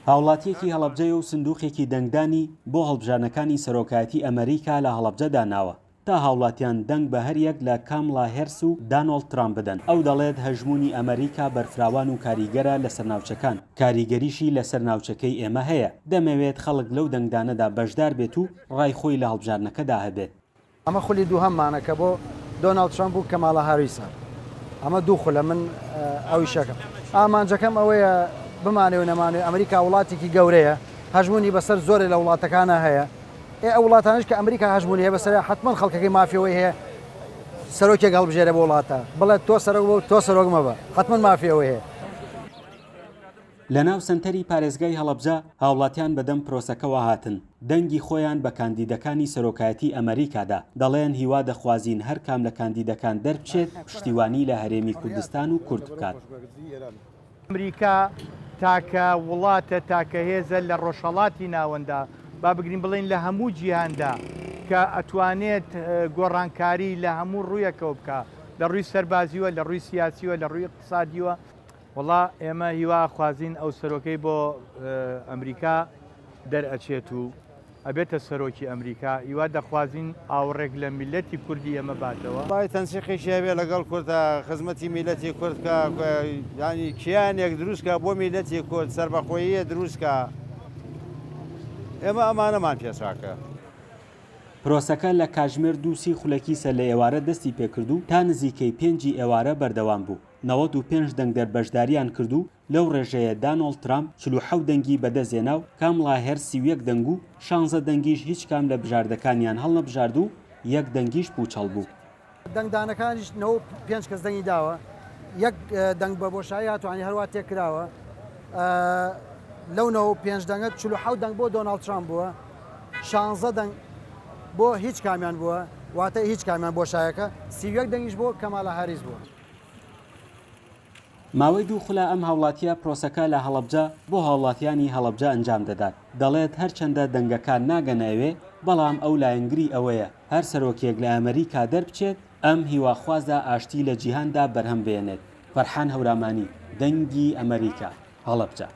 هاوڵاتییەکی هەڵەبجەیە و سندوقێکی دەنگدانی بۆ هەڵبژاردنەکانی سەرۆکایەتی ئەمەریکا لە هەڵەبجە داناوە تا هاوڵاتیان دەنگ بە هەریەک لە کامڵا هێرس و دانۆڵد ترامپ بدەن. ئەو دەڵێت هەژموونی ئەمەریکا بەرفراوان و کاریگەرە لەسەر ناوچەکان، کاریگەریشی لەسەر ناوچەکەی ئێمە هەیە، دەمەوێت خەڵک لەو دەنگدانەدا بەشدار بێت و ڕای خۆی لە هەڵبژاردنەکەدا هەبێت. ئەمە خولی دووهەممانە کە بۆ دۆناڵد ترەمپ و کەمالا هاریسە. ئەمە دوو خولە من ئەو ئیشەکەم. ئامانجەکەم ئەوەیە بمانەوێ و نەمانەوێ ئەمریکا وڵاتێکی گەورەیە، هەژموونی بەسەر زۆرێ لە وڵاتەکانا هەیە. ئێ ئەو وڵاتانەش کە ئەمریکا هەژموونی هەیە بەسەریا حەتمەن خەڵکەکەی مافی ئەوەی هەیە سەرۆکێک هەڵبژێرێ بۆ وڵاتە بڵێ تۆ سەرۆک بە و تۆ سەرۆک مەبە. حەتمەن مافی ئەوەی هەیە. لەناو سەنتەری پارێزگای هەڵەبجە هاوڵاتیان بەدەم پرۆسەکەوە هاتن، دەنگی خۆیان بە کاندیدەکانی سەرۆکایەتی ئەمەریکا دا، دەڵێن هیوا دەخوازین هەرکام لە کاندیدەکان دەربچێت پشتیوانی لە هەرێمی کوردستان و کورد بکات. ئەمریکا تاکە وڵاتە، تاکە هێزە لە ڕۆژهەڵاتی ناوەندا، با بگرین بڵێین لە هەموو جیهاندا کە ئەتوانێت گۆڕانکاری لە هەموو ڕوویەکەوە بکا، لە ڕووی سەربازیوە، لە ڕووی سیاسیوە، لە ڕووی ئیقتسادیوە. وەڵا ئێمە هیوا ئەخوازین ئەو سەرۆکەی بۆ ئەمریکا دەرئەچێت و ئەبێتە سەرۆکی ئەمریکا هیوا دەخوازین ئاوڕێک لە میللەتی کوردی ئێمە باتەوە. وەڵای تەنسیقێکی هەبێ لەگەڵ کورد خزمەتی میللەتی کورد بکا یانی کیانێک دروست کا بۆ میللەتی کورد سەربەخۆییە دروست کا ئێمە ئەمانەمان پێ چاکە. پرۆسەکە لە کاتژمێر دوو سی خولەکی سەر لە ئێوارە دەستی پێکرد و تا نزیکەی پێنجی ئێوارە بەردەوام بوو. 95 دەنگدەر بەشدارییان کرد و لەو ڕێژەیە دانۆڵد ترامپ 47 دەنگی بەدەستهێنا و کامڵا هێرس 31 دەنگ و شانزە دەنگیش هیچ کام لە بژاردەکانیان هەڵنەبژارد و یەک دەنگیش پووچەڵ بوو. دەنگدانەکانیش 95 کەس دەنگی داوە، یەک دەنگ بە بۆشایی هاتووە، یانی هەروا تێکراوە. لەو 95 دەنگە 47 دەنگ بۆ دۆناڵد ترامپ بووە، شانزە دەنگ بۆ هیچ کامیان بووە، واتە هیچ کامیان بۆشایەکە، 31 دەنگیش بۆ کەمالا هاریس بووە. ماوەی دوو خولە ئەم هاوڵاتییە پرۆسەکە لە هەڵەبجە بۆ هاوڵاتیانی هەڵەبجە ئەنجام دەدات، دەڵێت هەرچەندە دەنگەکان ناگەنە ئەوێ، بەڵام ئەو لایەنگری ئەوەیە هەر سەرۆکێک لە ئەمریکا دەربچێت، ئەم هیواخوازە ئاشتی لە جیهاندا بەرهەم بێنێت. فەرحان هەورامانی، دەنگی ئەمریکا، هەڵەبجە.